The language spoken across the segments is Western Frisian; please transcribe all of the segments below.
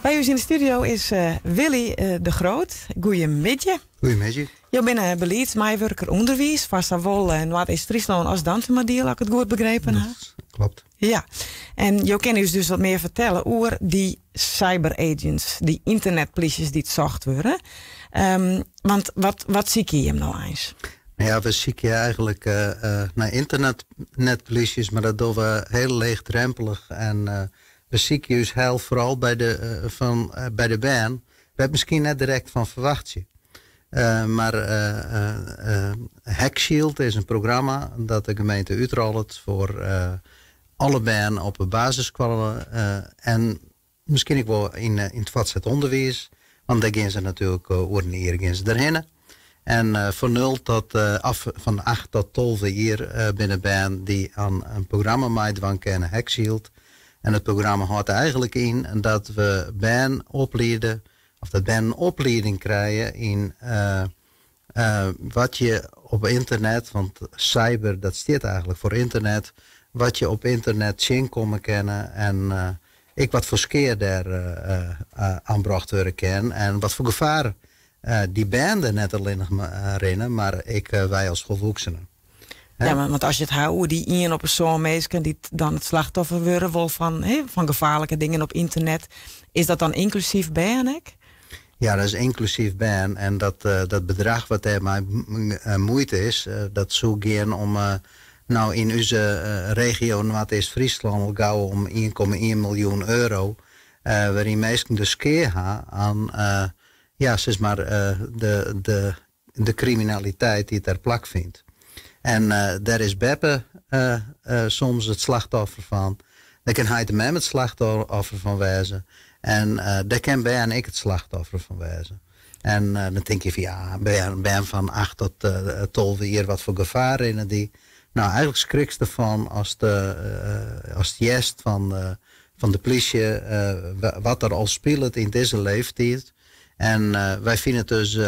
By ús yn de studio is Willy de Groot. Goeiemiddei. Goeiemiddei. Jo binne beliedsmeiwurker ûnderwiis foar sawol Noardeast-Fryslân as Dantumadiel, as ik it goed begrepen ha. Kloppet. Ja, en jo kinne ús dus wat mear fertelle oer dy cyberagents, dy ynternetplysjes dy't socht wurde. Want wat, wat sykje jim no eins? Nou ja, we sykje eigentlik nei ynternetplysjes, mar dat dogge we hiel leechdrompelich. En we sykje ús heil foaral by de bern, wêr't miskien net direkt fan ferwachtsje. Mar Hackshield is in programma dat de gemeente útrollet foar alle bern op de basisskoalle en miskien ek wol yn it fuortset ûnderwiis. Want dêr gean se natuerlik oer in jier gean se derhinne. En fan 0 tot, of fan 8 tot 12 jier binne bern dy't oan in programma meidwaan kinne, Hackshield. En it programma hâldt eigentlik yn dat we bern opliede, of dat bern in oplieding krije yn wat je op ynternet, want cyber dat stiet eigentlik foar ynternet, wat je op ynternet tsjinkomme kinne en ek wat foar skea dêr oanbrocht wurde kin en wat foar gefaar dy bern der net allinnich rinne, mar ek wy as folwoeksenen. Ja, want as je it ha oer dy ien op 'e sân minsken dy't dan it slachtoffer wurde wol fan gefaarlike dingen op ynternet, is dat dan ynklusyf bern ek? Ja, dat is ynklusyf bern. En dat bedrach wat dêrmei muoid is, dat soe gean om, no yn ús regio Noardeast-Fryslân al gau om 1,1 miljoen euro, wêryn minsken dus skea ha oan, ja, sis mar, de kriminaliteit dy't dêr plakfynt. En dêr is beppe soms it slachtoffer fan. Dêr kin heit en mem it slachtoffer fan wêze. En dêr kin bern ek it slachtoffer fan wêze. En dan tink je fan ja, bern fan 8 tot 12 jier, wat foar gefaar rinne dy? No, eigentlik skrikst derfan ast hearst fan de plysje wat der al spilet yn dizze leeftiid. En wy fine it dus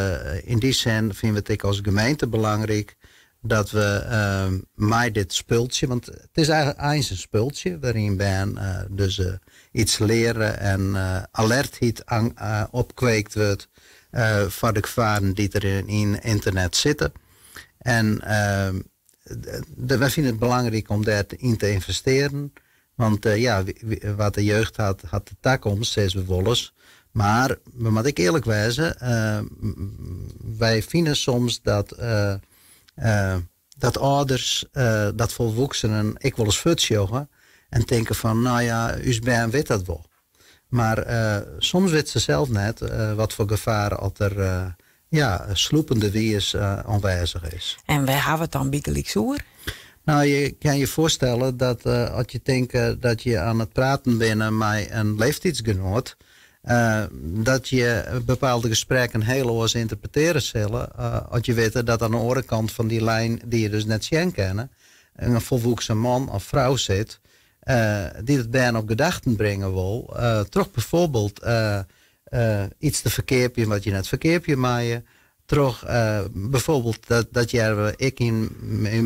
yn dy sin fine we it ek as gemeente belangryk dat we mei dit spultsje, want it is eigentlik eins in spultsje wêryn bern dus iets leare en alertheid opkweekt wurdt foar de gefaren dy't der yn ynternet sitte. En wy fine it belangryk om dêr yn te ynvestearjen. Want ja, wat de jeugd hat, hat de takomst, sizze we wolris. Mar we moatte ek earlik wêze, wy fine soms dat âlders, dat folwoeksenen ek wolris fuortsjogge en tinke fan, no ja, ús bern wit dat wol. Mar soms witte se sels net wat foar gefaar oft der ja, slûpenderwiis oanwêzich is. En wêr hawwe we it dan bygelyks oer? No, je kin je foarstelle dat as je tinke dat je oan it praten binne mei in leeftiidsgenoat, dat je bepaalde gesprekken hiel oars ynterpretearje sille as je witte dat oan de oare kant fan dy lijn, dy't je dus net sjen kinne, in folwoeksen man of frou sit dy't it bern op gedachten bringe wol troch byfoarbyld iets te ferkeapjen wat je net ferkeapje meie. Troch byfoarbyld, dat hearre we ek yn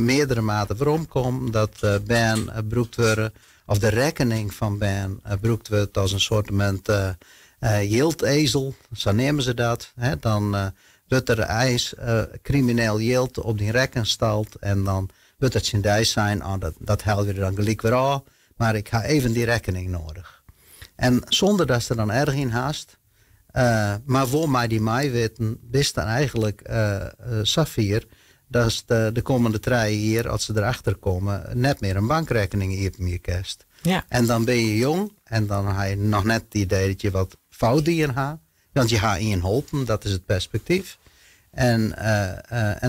meardere mate weromkommen, dat bern brûkt wurde, of de rekkening fan bern brûkt wurdt as in soartemint jildezel, sa neame se dat. Dan wurdt der eins krimineel jild op dyn rekken stald en dan wurdt der tsjin dy sein, oh, dat helje we der dan gelyk wer ôf, mar ik ha even dy rekkening noadich. En sûnder datst der dan erch yn hast, mar wol mei dyn meiwitten, bist dan eigentlik safier datst de kommende 3 jier, as se derachter komme, net mear in bankrekkening iepenje kinst. En dan bin je jong en dan ha je noch net it idee dat je wat fout dien ha, want je ha ien holpen, dat is it perspektyf. En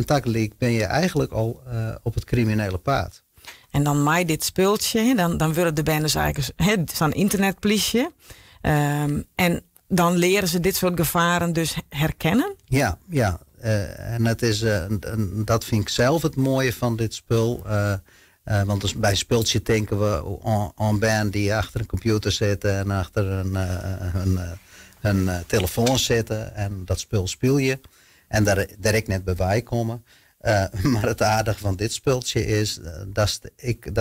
tagelyk bin je eigentlik al op it kriminele paad. En dan mei dit spultsje, dan wurde de bern dus eigentlik, hè, sa'n ynternetplysje. En dan leare se dit soart gefaren dus herkennen? Ja, ja. En dat fyn ik sels it moaie fan dit spul. Want dus by in spultsje tinke we oan bern dy't achter in kompjûter sitte en achter in telefoan sitte en dat spul spylje en dêr ek net by wei komme. Mar it aardige fan dit spultsje is dat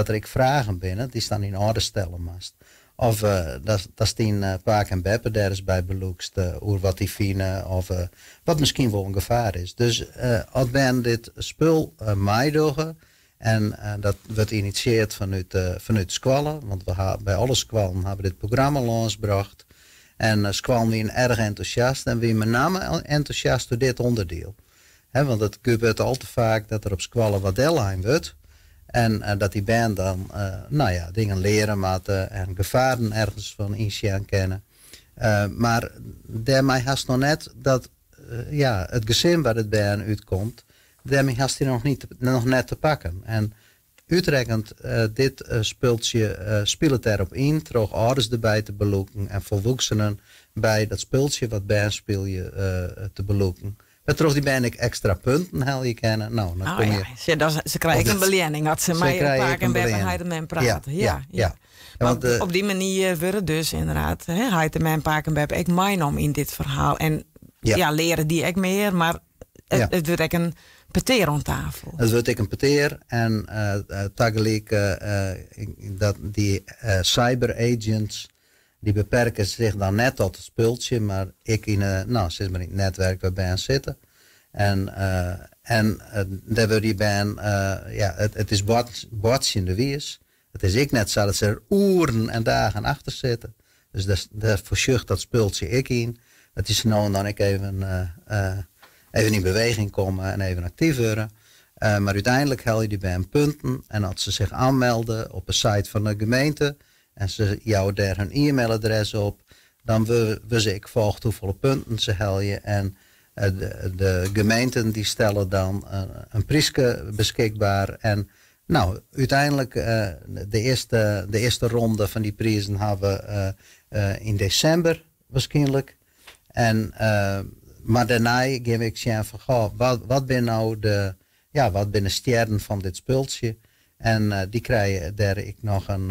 der ek fragen binne dy'tst dan dyn âlders stelle moatst. Of datst dyn pake en beppe dêr ris by belûkst oer wat dy fine of wat miskien wol in gefaar is. Dus as bern dit spul meidogge en dat wurdt initieard fanút skoalle, want we ha by alle skoallen hawwe dit programma lânsbrocht en skoallen wiene erch entûsjast en wiene mei namme entûsjast oer dit ûnderdiel. Want it gebeurt al te faak dat der op skoalle wat dellein wurdt en dat dy bern dan nou ja, dingen leare moatte en gefaren ergens fan ynsjen kinne. Mar dêrmei hast noch net dat ja, it gesin wêr't it bern útkomt, dêrmei hast dy noch niet, noch net te pakken. En útrekkend dit spultsje spilet dêrop yn troch âlders derby te belûken en folwoeksenen by dat spultsje wat bern spylje te belûken. Wêrtroch dy bern ek ekstra punten helje kinne. No, dan oh, kom je. Ja. Ja, se krije ek in beleanning as se mei pake en beppe heit en mem prate. Ja. Want op dy manier wurde dus ynderdaad heit en mem, pake en beppe ek meinommen yn dit ferhaal. En ja, leare dy ek mear, mar it wurdt ek in petear oan tafel. It wurdt ek in petear en tagelyk dat dy cyber agents dy beperke sich dan net tot it spultsje, mar ek yn 'e, no, sis mar yn it netwerk wêr bern sitte. En dêr wurde dy bern, ja, it is boartsjendewiis. It is ek net sa dat se der oeren en dagen achter sitte. Dus dêr foarsjocht dat spultsje ek yn. Dat dy se no en dan ek even, even yn beweging komme en even aktyf wurde. Mar úteinlik helje dy bern punten en as se sich oanmelde op 'e site fan de gemeente en se jouwe dêr hun e-mailadres op, dan wurde se ek folgd hoefolle punten se helje en de gemeenten dy stelle dan in pryske beskikber en no, úteinlik de earste ronde fan dy prizen hawwe we yn desimber waarskynlik. En, mar dêrnei gean we ek sjen fan goh, wat binne no de, ja, wat binne de stjerren fan dit spultsje? En dy krije dêr ek noch in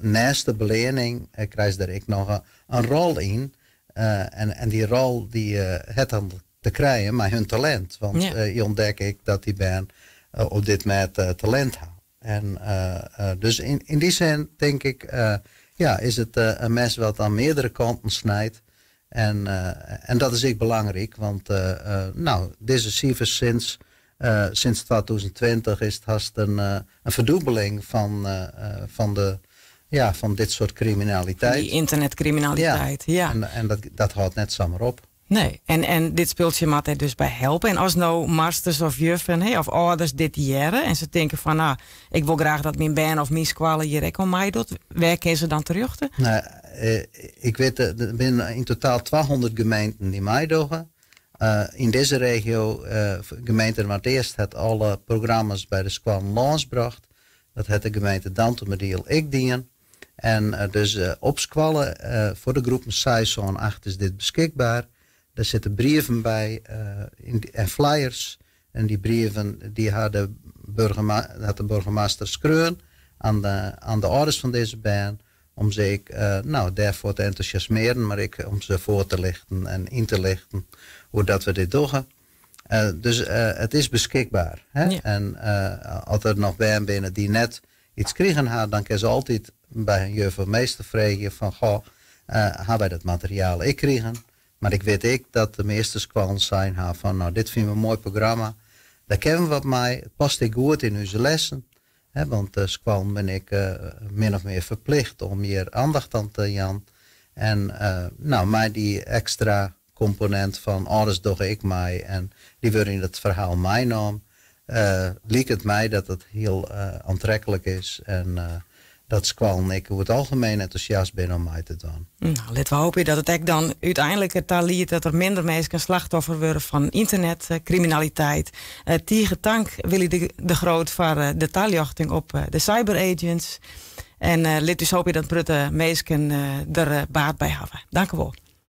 nêste beleanning, krije se dêr ek noch in rol yn. En dy rol dy hat dan te krijen mei hun talint. Want je ûntdekke ek dat dy bern op dit mêd talint ha. En dus yn dy sin tink ik, ja, is it in mes wat oan meardere kanten snijt. En dat is ek belangryk, want no, dizze sifers sinds 2020 is it hast in ferdûbeling fan de, ja, fan dit soart kriminaliteit. Dy ynternetkriminaliteit, ja. En dat hâldt net samar op. Nee, en dit spultsje moat dêr dus by helpe. En as no masters of juffen of âlders dit hearre en se tinke fan, no, ik wol graach dat myn bern of myn skoalle hjir ek oan meidocht, wêr kinne se dan terjochte? No, ik wit, der binne yn totaal 200 gemeenten dy't meidogge. Yn dizze regio, gemeente Noardeast hat alle programma's by de skoallen lânsbrocht. Dat hat de gemeente Dantumadiel ek dien. En dus op skoalle foar de groepen seis, sân, acht is dit beskikber. Dêr sitte brieven by en flyers. En dy brieven dy ha de hat de boargemaster skreaun oan de âlders fan dizze bern om se ek no, dêrfoar te entûsjasmearen, mar ek om se foar te lichten en yn te lichten oer dat we dit dogge. Dus it is beskikber. Hè? En as der noch bern binne dy't net iets krigen ha, dan kinne se altyd by hun juf of meester freegje fan goh, ha wy dat materiaal ek krigen? Mar ik wit ek dat de measte skoallen sein ha fan no, dit fine we in moai programma, dêr kinne we wat mei, it past ek goed yn ús lessen. Hè, want de skoallen binne ek min of mear ferplicht om hjir oandacht oan te jaan. En no, mei dy ekstra komponint fan âlders dogge ek mei en dy wurde yn it ferhaal meinaam, liket my dat it hiel oantreklik is en dat skoallen ek oer it algemeen entûsjast binne om mei te dwaan. No, litte we hoopje dat it ek dan úteinlik derta liedt dat der minder minsken slachtoffer wurde fan ynternetkriminaliteit. Tige tank Willy de Groot foar de taljochting op de cyberagents. En lit ús hoopje dat in protte minsken der baat by hawwe. Dankewol.